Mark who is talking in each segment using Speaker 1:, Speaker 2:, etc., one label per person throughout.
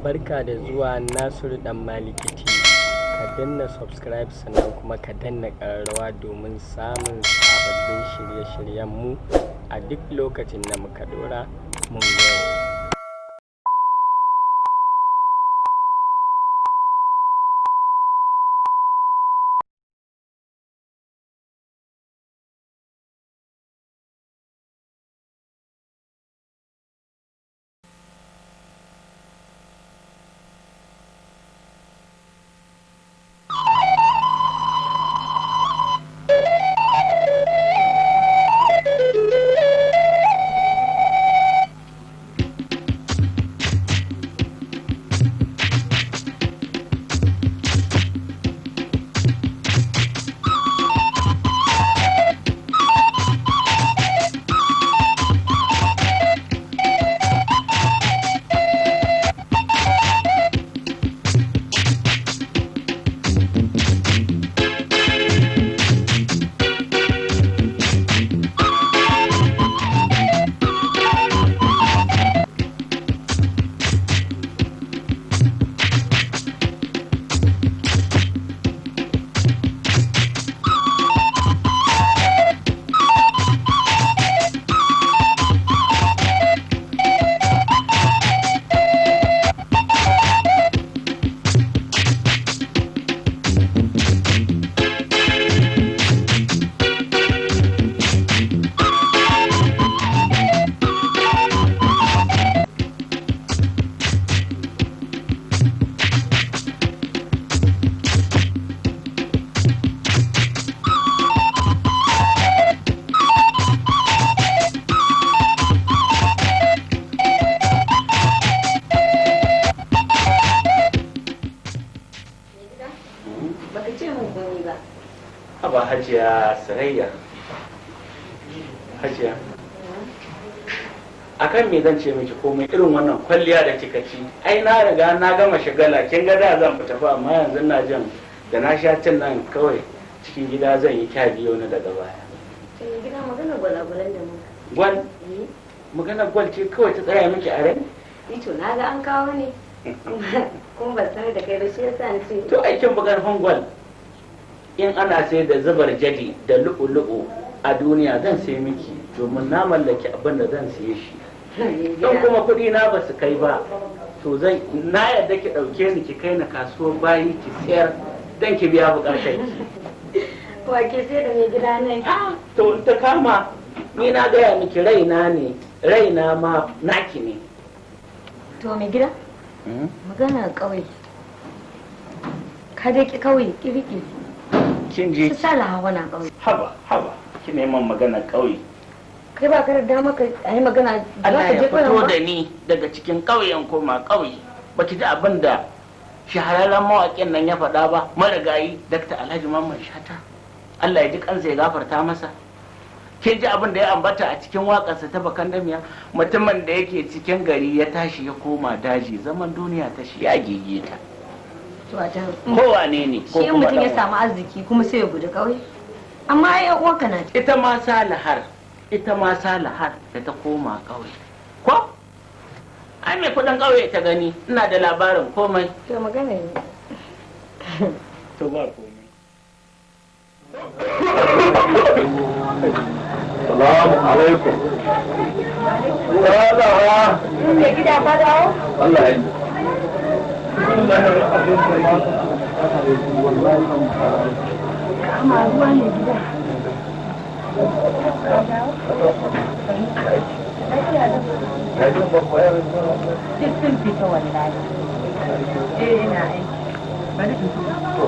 Speaker 1: Barka da zuwa Nasiru Dan Maliki TV. Ka danna subscribe sannan kuma ka danna ƙararrawa domin samun sababbin shirye-shiryenmu a duk lokacin da muka ɗora. Mun gode.
Speaker 2: Baka ce mun komai ba.
Speaker 3: Haba Hajiya Sarayya. Hajiya. Akan me zan ce miki komai irin wannan kwalliya da kika ci? Ai na riga na gama shagala, kin ga da zan fita fa, amma yanzu na jin da na sha cin nan kawai cikin gida zan yi kya biyo ni daga baya.
Speaker 2: To mai gida, magana gwalagwalan da muka.
Speaker 3: Gwal,
Speaker 2: Eh,
Speaker 3: magana gwal ce kawai ta tsaya miki a rai?
Speaker 2: Ni to na ga an kawo ne. Kuma ban sanar da kai ba, shi yasa ni ce.
Speaker 3: To aikin bugarfin gwal. In ana sai da zubar jadi da lu'u-lu'u a duniya, zan sai miki domin na mallaki abin da zan siye shi.
Speaker 2: Mai
Speaker 3: Don
Speaker 2: gida.
Speaker 3: kuma kuɗi na ba su kai ba, to zan na yarda ki ɗauke ni ki kai ni kasuwar bayi ki sayar don ki biya buƙatar ki.
Speaker 2: Wa ke sai da mai gida ne?
Speaker 3: To in ta kama, ni na gaya miki raina ne, raina ma naki ne.
Speaker 2: To mai gida, magana ƙauye. Ka dai ki ƙauye kirki.
Speaker 3: Kin ji?
Speaker 2: Su sala hawa na ƙauye.
Speaker 3: Haba haba, ki neman magana ƙauye.
Speaker 2: Kai ba ka da dama ka yi magana za
Speaker 3: Allah
Speaker 2: ka
Speaker 3: ya
Speaker 2: je ƙauyen
Speaker 3: fito
Speaker 2: ba?
Speaker 3: da ni daga cikin ƙauyen koma ƙauye. Baki ji abin da shahararren mawaƙin nan ya faɗa ba, marigayi Dr. Alhaji Mamman Shata. Allah ya ji kansa ya gafarta masa. Kin ji abin da ya ambata a cikin waƙarsa ta Bakan Damiya? Mutumin da yake cikin gari ya tashi ya koma daji, zaman duniya ta shi ya gigita.
Speaker 2: To a can.
Speaker 3: Kowane ne ko
Speaker 2: Shi in
Speaker 3: kuma
Speaker 2: mutum ya
Speaker 3: ɗan
Speaker 2: samu arziki kuma sai ya guji ƙauye. Amma ai ƴan uwanka na
Speaker 3: ita ma salihar, ita ma salihar da ta koma ƙauye, ko ai mai kuɗin ƙauye ta gani, ina da labarin komai.
Speaker 2: To magana ne.
Speaker 3: To ba komai.
Speaker 4: Salamu alaikum. Salawa.
Speaker 2: Mai gida, ka dawo?
Speaker 4: Allah ya yi.
Speaker 2: Kama ruwa ne gida. Duk sun fita wallahi. Eh, ina aiki. Bari in zo.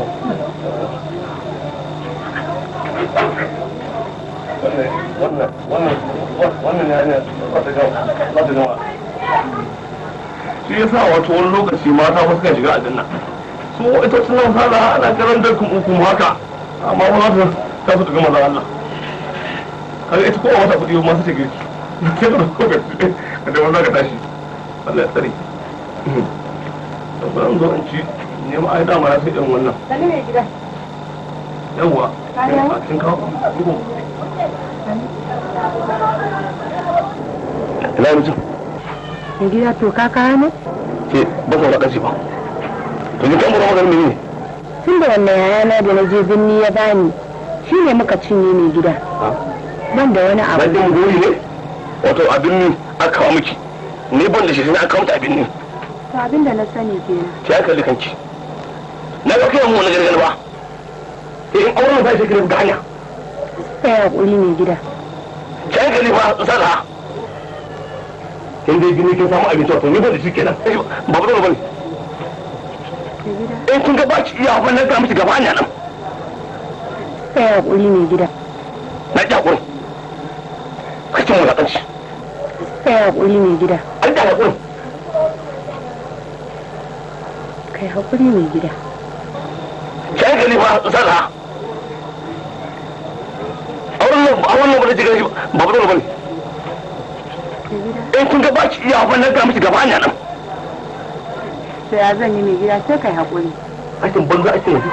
Speaker 4: Wannan ya ne za ta gama, za ta gama. Shi yasa wato wani lokaci mata ba sukan shiga aljanna. Su ita tunan sala ana karantar kuma haka, amma ba za ta ta su gama da Allah. Kaga ita kowa wata kuɗi ma su ta girki. Sai ka dauko ka da wanda ka tashi. Allah ya tsare. To bari in zo in ci nema, ai dama na sai irin wannan.
Speaker 2: Sani mai gida.
Speaker 4: Yawwa.
Speaker 2: Ka dawo?
Speaker 4: Kin kawo? Ina mutum?
Speaker 2: Mai gida, to ka kawo ne?
Speaker 4: Ke Ba sa wulakanci ba. To ni kan mura magana ne.
Speaker 2: Tun da wannan yayana da na je binni ya bani shi ne muka cinye mai gida. Ban da wani abu.
Speaker 4: Ban da gori ne? Wato abin ni aka kawo miki. Ni ban da shi sai aka kawo miki abin ni.
Speaker 2: To abin da na sani kenan.
Speaker 4: Ki hankali kanki. Na ga kai mu wani gargara ba. In auren ba shi kire ga hanya.
Speaker 2: Sai hakuri mai gida.
Speaker 4: Ki hankali ba sana. In dai gini kin samu abinci wato ni ban da shi kenan. Ba ba bane. In kun ga ba ki iya wannan ga miki gaba hanya nan.
Speaker 2: Sai hakuri mai gida.
Speaker 4: Na ji hakuri. Kacin wulakanci.
Speaker 2: Sai hakuri mai gida.
Speaker 4: An da hakuri.
Speaker 2: Kai hakuri mai gida.
Speaker 4: Ki hankali ba sana. Auren nan ba da jigar ba ba bane. In kun ga ba ki iya wannan ga miki gaba hanya nan.
Speaker 2: To ya zan yi mai gida sai kai hakuri.
Speaker 4: Aikin banza ake yanzu.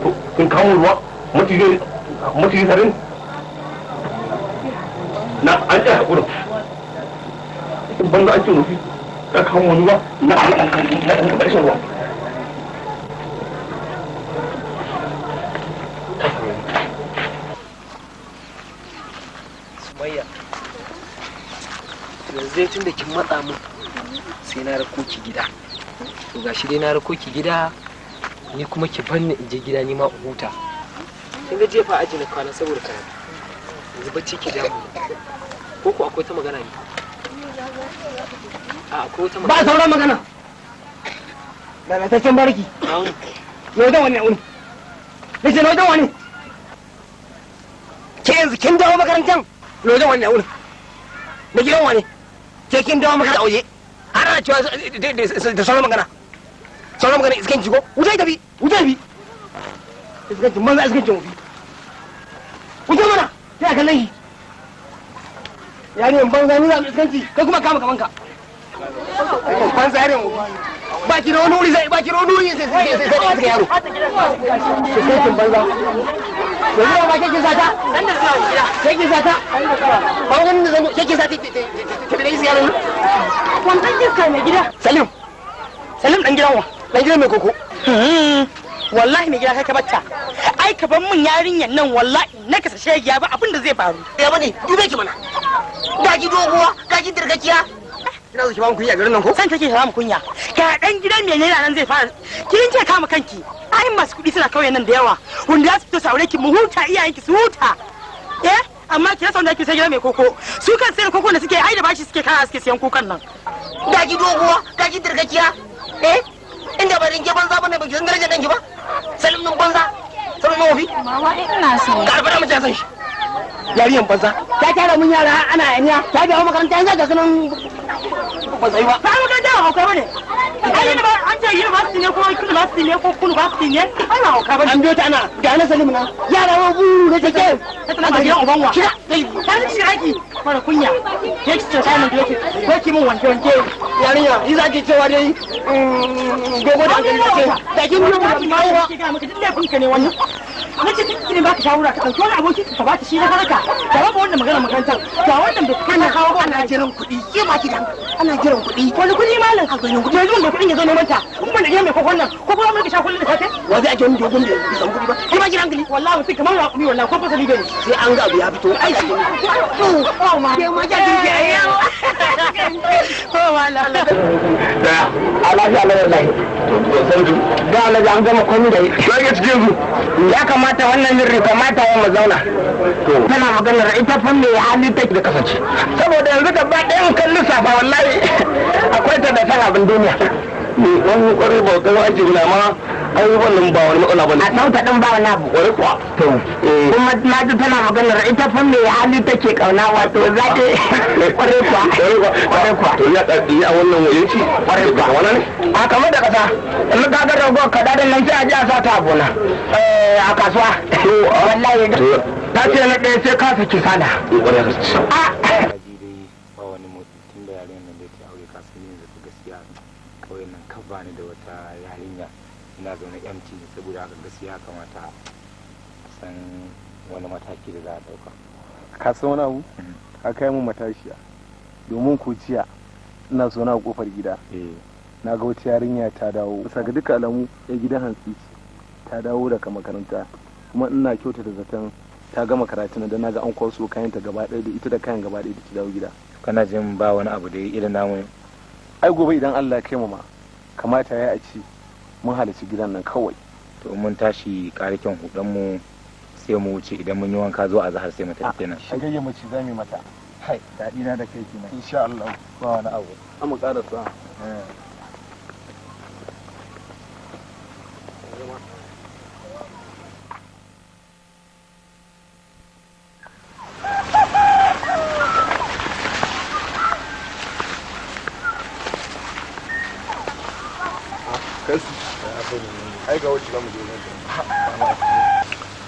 Speaker 4: To kin kawo ruwa maciji maciji sarin. Na an ji hakurin. Aikin banza ake nufi. Ka kawo ruwa na na ƙarshen ruwa.
Speaker 5: Sumayya, yanzu dai tun da kin matsa min sai na rako ki gida. To gashi dai na rako ki gida, ni kuma ki banni in je gida ni ma in huta. Kin ga jefa aji na kwana saboda karatu. Yanzu bacci ki damu. Ko ko akwai ta magana ne? A akwai wata magana.
Speaker 6: Ba sauran magana. Lalataccen barki. Yau da wani wuni. Nace na wajen wani. Ke yanzu kin dawo makarantar? Na wajen wani wuni. Na gidan wani. Ke kin dawo makarantar waje. Har ana cewa da sauran magana. Sauran magana iskanci ko? Wuce tafi, wuce tafi. Iskanci manza iskancin wufi. Wuce mana, kina kallon shi. Yarinyar banza ni za mu iskanci, kai kuma kama kamanka. Banza yarinyar wufi. Ba ki da wani wuri zai, ba ki da wani wuri sai sai sai sai sai yaro. Iskancin banza. Yanzu ba ke kin sata? Ke kin sata? Ba wani da zango ke kin sata ta bi da isi yaron nan?
Speaker 2: Wannan iska mai gida.
Speaker 6: Salim. Salim dan gidan wa? Dan gidan mai koko.
Speaker 7: Wallahi mai gida kai ka bacca. Ai ka ban mun yarinyar nan wallahi na kasa shegiya ba abin da zai faru.
Speaker 6: Ya bane dube ki mana. Ga ki doguwa, ga ki dirgakiya. Kina so ki ba mu kunya a garin nan ko?
Speaker 7: San take ba mu kunya. Ga dan gidan mai naira nan zai fara. Kin ce kama kanki. Ai masu kuɗi suna kauyen nan da yawa. Wanda za su fito su aure ki mu huta iyayenki su huta. Eh amma ki rasa wanda ake sai gidan mai koko. Su kan sayar koko da suke ai da bashi suke kara suke siyan kukan nan.
Speaker 6: Ga ki doguwa, ga ki dirgakiya. Eh inda ba rinke banza bane ba ki san darajar danki ba. Salim nan banza. Salim nan wofi.
Speaker 2: Mama ina so.
Speaker 6: Ka alfara mace san shi. Yariyan banza. Ta tara mun yara ana yaniya. Ta dawo makaranta yanzu ga sunan ba sai ba.
Speaker 7: Ba makaranta ba hauka bane. Ai ba an ce university ne ko university ne ko university ne. Ai ba hauka bane.
Speaker 6: An biyo ta ana ga na Salim na. Yara wa buru ne take.
Speaker 7: Ta tana ba gidan uban wa.
Speaker 6: Shiga.
Speaker 7: Ta shiga aiki. Mara kunya. Ke ki ce samun da yake. Ko ki mun wanke wanke.
Speaker 6: Yarinya, yi za ki cewa dai gogo da hankali ce. Da kin biyo mu da
Speaker 7: ba. Ki ga maka duk laifin ka ne wannan. Na ce duk ne baka shawara ka dauki wani aboki ka bata shi na haraka. Da babu wannan magana makarantar. Da wannan bai kana kawo ba.
Speaker 6: Ana jiran kuɗi. Ke ba ki dan. Ana jiran kuɗi.
Speaker 7: Wani kuɗi malam? Kuɗi. Yanzu da kuɗin ya zo neman ta. In ban da gidan mai kokon nan. Ko kuma mun ka sha kullun da safe?
Speaker 6: Wa zai ake wani dogon da bai samu kuɗi ba. Ke ba ki hankali.
Speaker 7: Wallahi mutum kamar raƙumi wallahi ko fasali bai.
Speaker 6: Sai an ga abu ya fito. Ai shi.
Speaker 7: To ma.
Speaker 6: Ke ma ki ki yawa.
Speaker 7: Ko malam.
Speaker 4: Daya.
Speaker 6: Alhaji Allah wallahi. Da Alhaji an gama komai da
Speaker 4: Sai ka cikin su.
Speaker 6: Ya kamata wannan yin kamata ya mu zauna. Tana maganar ita fa mai hali take da kasance. Saboda yanzu gaba ɗayan kan lissafa wallahi akwai ta da san abin duniya.
Speaker 4: Ni wani kwarai ba kai aiki guda ma ai wannan ba wani matsala bane.
Speaker 6: A sauta din ba wani abu.
Speaker 4: Kwarai kuwa.
Speaker 6: To. Kuma na ji tana maganar ita fa mai hali take kauna wato za ta kwarai kuwa. Kwarai kuwa.
Speaker 4: To ya ya wannan waye ci.
Speaker 6: Kwarai kuwa.
Speaker 4: Wannan ne?
Speaker 6: A kamar da kasa. In ka ga rago kada da nan sai a ji a sa ta a gona. A kasuwa. Wallahi ta ce na ɗaya sai ka saki sana.
Speaker 4: Kwarai ka ci.
Speaker 6: A
Speaker 8: ji dai ba wani motsi tun da yarinyar nan dai ta aure ka san yanzu fa gaskiya kauyen nan kaf bani da wata yarinya ina zaune empty saboda haka gaskiya kamata a san wani mataki da za a dauka.
Speaker 9: Ka san wani abu? Ka kai mu matashiya. Domin ko jiya ina zaune a kofar gida. Na ga wata yarinya ta dawo. Bisa ga duka alamu ya gidan hantsi ta dawo daga makaranta, kuma ina kyautata zaton ta gama karatu da na ga an kwaso kayan ta gaba ɗaya da ita da kayan gaba ɗaya da ta dawo gida.
Speaker 8: Kana jin ba wani abu da irin namu ne?
Speaker 9: Ai gobe idan Allah ya kai mu ma kamata ya a ci mun halarci gidan nan kawai.
Speaker 8: To mun tashi karikin hudan mu sai mu wuce, idan mun yi wanka zuwa azhar sai mu tafi kenan.
Speaker 9: An gayyace mace za mu mata.
Speaker 8: Hai, daɗi na da kai kenan.
Speaker 9: Insha Allah
Speaker 8: ba wani abu.
Speaker 9: An mu karasa.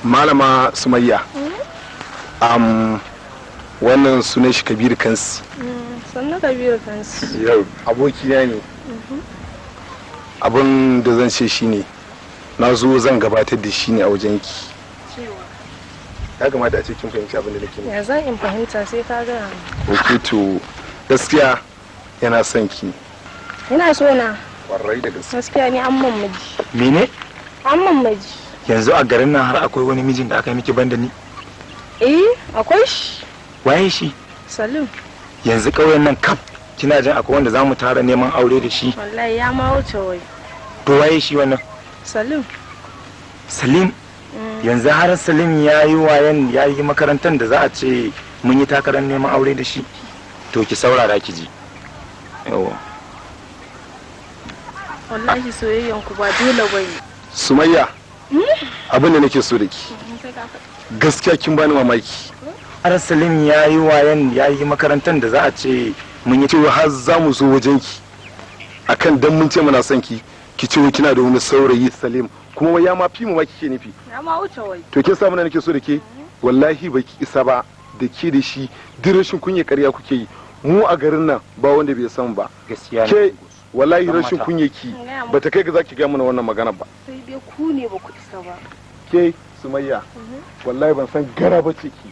Speaker 9: Malama Sumayya, wannan sunan shi Kabiru Kansi.
Speaker 10: Sannu Kabiru Kansi.
Speaker 9: Yau abokina ne. Abin da zan ce shine na zo zan gabatar da shi ne a wajenki. Ya kamata a ce kin fahimci abin da nake nufi.
Speaker 10: Ya zan in fahimta sai ka gaya min.
Speaker 9: Ok, to gaskiya yana son ki.
Speaker 10: Yana so na.
Speaker 9: Kwarai da gaske.
Speaker 10: Gaskiya ni an man miji.
Speaker 8: Mene?
Speaker 10: An man miji.
Speaker 8: Yanzu a garin nan har akwai wani mijin da aka yi miki banda ni?
Speaker 10: Eh, akwai shi.
Speaker 8: Waye shi?
Speaker 10: Salim.
Speaker 8: Yanzu ƙauyen nan kaf kina jin akwai wanda zamu tara neman aure da shi?
Speaker 10: Wallahi ya ma wuce wai.
Speaker 8: To waye shi wannan?
Speaker 10: Salim.
Speaker 8: Salim? Yanzu har Salim ya yi wayan ya yi makarantar da za a ce mun yi takarar neman aure da shi? To ki saurara ki ji. Yawwa.
Speaker 10: Wallahi soyayyan ku ba dole bane.
Speaker 9: Sumayya, abin da nake so da ki, gaskiya kin bani mamaki.
Speaker 8: Har Salim ya yi wayan ya yi makarantar da za a ce mun yi
Speaker 9: cewa har za mu zo wajen ki akan dan mun ce muna son ki, ki ce kina da wani saurayi Salim, kuma ya ma fi mu ma kike nufi.
Speaker 10: Ya ma wuce wai.
Speaker 9: To kin samu na nake so da ke, wallahi baki isa ba da ke da shi duk rashin kunya ƙarya kuke yi. Mu a garin nan ba wanda bai san ba.
Speaker 8: Gaskiya ne.
Speaker 9: Ke wallahi rashin kunya ki bata kai ga zaki ga mana wannan magana ba.
Speaker 10: Sai dai ku ne ba ku isa ba.
Speaker 9: Ke Sumayya, wallahi ban san gara ba ce ki.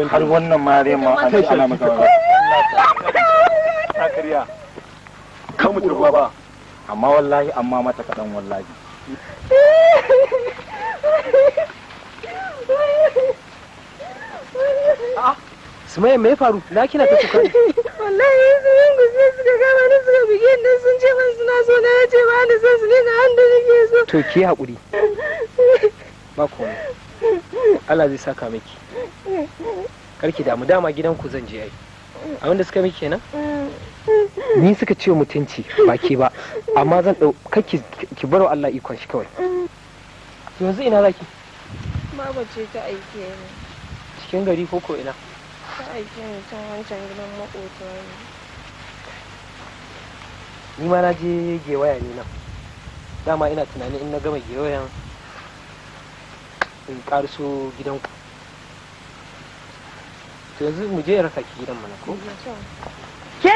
Speaker 8: Har wannan ma dai ma an ce ana maka ba.
Speaker 9: Ta karya. Kan mu turba ba.
Speaker 8: Amma wallahi amma mata kaɗan wallahi.
Speaker 5: Sumayya me ya faru? Na kina ta kuka.
Speaker 10: Wallahi su yin guje suka kama ni suka bige ni sun ce min suna so na ya ce ba ni son su ne ga wanda nake so.
Speaker 5: To ki haƙuri. Ba komai. Allah zai saka miki. Karki damu, dama gidanku zan je ai. Abin da suka miki kenan? Ni suka ce mutunci ba ke ba, amma zan ɗau kake ki bar wa Allah ikon shi kawai. To yanzu ina zaki?
Speaker 10: Baba ce ta aike ni.
Speaker 5: Cikin gari ko ko ina?
Speaker 10: Ta aike ni can wancan gidan maƙota ne.
Speaker 5: Ni ma na je gewaya ne nan. Dama ina tunanin in na gama gewayan in ƙariso gidanku. To yanzu mu je raka ki gidan mana ko?
Speaker 7: Ke?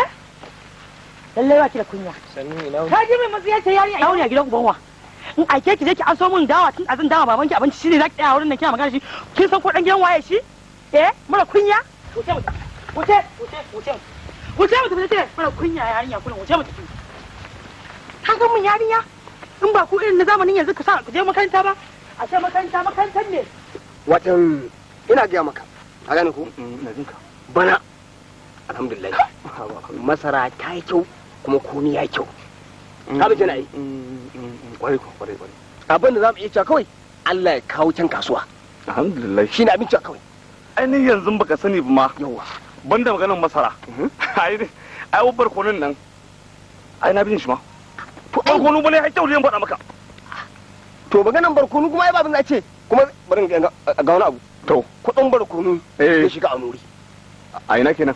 Speaker 7: Lallai ba ki da kunya.
Speaker 5: Sannu ina wuni.
Speaker 7: Ka ji mai matsi ya ce yarinya ina wuni a gidan uban wa. In aike ki je ki an so min dawa tun azin dawa babanki abinci shine zaki tsaya wurin nan kina magana shi. Kin san ko dan gidan waye shi? Eh, mara kunya? Wuce mu tafi. Wuce, wuce, wuce. Wuce mu tafi ce mara kunya yarinya kullum wuce mu tafi. Ka ga mun yarinya? In ba ku irin na zamanin yanzu ka sa ku je makaranta ba? A ce makaranta makarantar ne.
Speaker 6: Watan ina gaya maka, ka gane ko? Bana alhamdulillah masara ta yi kyau kuma komi ya yi kyau. Ka bi jana yi?
Speaker 4: Kwarai kwarai kwarai.
Speaker 6: Abin da za mu iya cewa kawai Allah ya kawo can kasuwa.
Speaker 4: Alhamdulillah.
Speaker 6: Shi ne abin cewa kawai.
Speaker 4: Ainihin yanzu baka sani ba ma.
Speaker 6: Yawa.
Speaker 4: Banda maganar masara. Ai ai barkonon nan. Ai na bin shi ma. To barkono bane ai kyau ne faɗa maka.
Speaker 6: To maganar barkono kuma ai ba abin da ce kuma bari ga wani abu.
Speaker 4: To
Speaker 6: kuɗin barkono ya shiga a nuri.
Speaker 4: A ina kenan?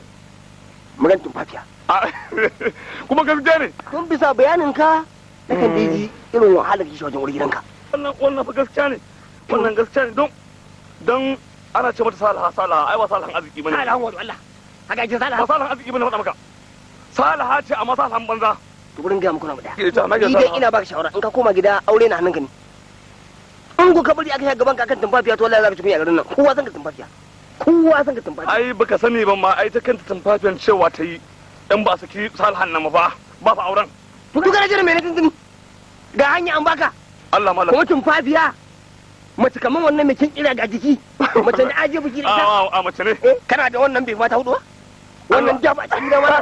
Speaker 6: Maganar tumfafiya.
Speaker 4: Kuma gaskiya ne.
Speaker 6: Kun bisa bayanin ka na kan dai ji irin wahalar kishi wajen wuri gidanka.
Speaker 4: Wannan wannan fa gaskiya ne. Wannan gaskiya ne don ana ce mata salaha salaha ai ba salahan arziki bane.
Speaker 6: Salahan wato Allah. Haka ake salaha.
Speaker 4: Ba salahan arziki bane faɗa maka. Salaha ce amma salahan banza.
Speaker 6: To gurin gaya muku na ɗaya. Ni dai ina baka shawara in ka koma gida aure na hannunka ne. In ku ka bari aka sha gaban ka akan tumfafiya to wallahi za ka ci kunya a garin nan. Kowa san ka tumfafiya. Kowa san ka tumfafiya.
Speaker 4: Ai baka sani ba ma ai ta kanta tumfafiyan cewa ta yi in ba saki salahan nan ba ba fa auren.
Speaker 6: To kana jiran mene tuntuni? Ga hanya an baka.
Speaker 4: Allah malam.
Speaker 6: Kuma tumfafiya. Mace kamar wannan mai kin kira ga jiki. Mace da aje biki da ita.
Speaker 4: A mace ne.
Speaker 6: Kana da wannan bai mata hudu ba? Wannan daba cikin gida mana.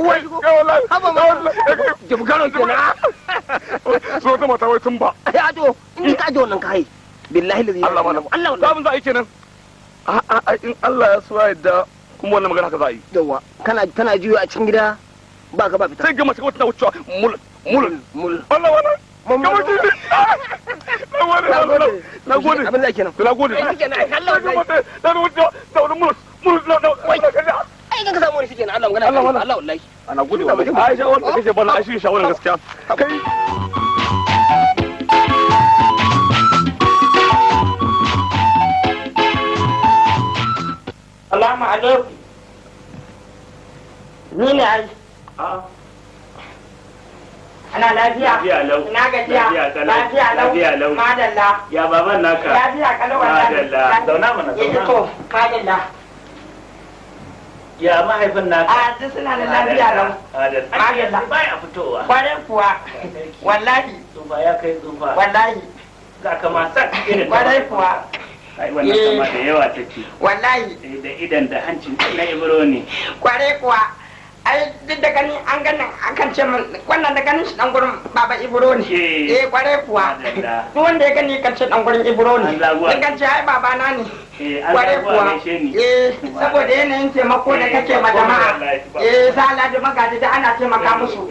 Speaker 6: Uwa shigo. Haba ma. Jibgaro kenan.
Speaker 4: So ta mata wai tun ba.
Speaker 6: Ya to in ka aje wannan kai. Billahi lazi.
Speaker 4: Allah malam.
Speaker 6: Allah wallahi.
Speaker 4: Abin za a yi kenan. A in Allah ya so ya yarda kuma wannan magana haka za a yi.
Speaker 6: Yawa kana tana juyo a cikin gida ba ka ba fita.
Speaker 4: Sai ga mace wata wucewa mul mul
Speaker 6: mul.
Speaker 4: Allah wannan. Kamar shi ne. Na gode. Na gode.
Speaker 6: Abin da kenan.
Speaker 4: Na gode.
Speaker 6: Ai kenan ai Allah wallahi.
Speaker 4: Na wucewa da wani mul mul na na.
Speaker 6: Ai kan ka samu wani shikenan Allah magana.
Speaker 4: Allah
Speaker 6: Allah wallahi.
Speaker 4: Ana gode wallahi. Ai shawarar da kake bana ai shi shawarar gaskiya. Kai.
Speaker 7: Salamu alaikum. Ni ne ai. Ana lafiya?
Speaker 3: Lafiya lau.
Speaker 7: Ina gajiya?
Speaker 3: Lafiya kalau.
Speaker 7: Lafiya lau.
Speaker 3: Lafiya lau.
Speaker 7: Madalla.
Speaker 3: Ya baban naka.
Speaker 7: Lafiya kalau wallahi.
Speaker 3: Madalla. Zauna mana
Speaker 7: Eh
Speaker 3: zauna.
Speaker 7: to, madalla.
Speaker 3: Ya mahaifin naka.
Speaker 7: A duk suna da lafiya lau.
Speaker 3: Madalla.
Speaker 7: Madalla.
Speaker 3: Baya fitowa.
Speaker 7: Kwarai kuwa. Wallahi.
Speaker 3: Tsufa ya kai tsufa.
Speaker 7: Wallahi.
Speaker 3: Ga kama sak irin.
Speaker 7: Kwarai kuwa.
Speaker 3: Ai wannan kama da yawa take.
Speaker 7: Wallahi.
Speaker 3: Da idan da hancin na Ibro ne.
Speaker 7: Kwarai kuwa. Ai duk da gani an ganin akan ce min wannan da ganin shi dan gurin baba Ibro ne. Eh kwarai kuwa.
Speaker 3: Madalla.
Speaker 7: Duk wanda ya gani kan ce dan gurin Ibro ne.
Speaker 3: An zaguwa.
Speaker 7: Din kan ce ai babana ne.
Speaker 3: Eh an
Speaker 7: Kwarai
Speaker 3: zaguwa
Speaker 7: kuwa.
Speaker 3: gaishe ni.
Speaker 7: Eh saboda yanayin taimako da kake ma jama'a. Eh sa Alhaji Magaji da ana taimaka musu.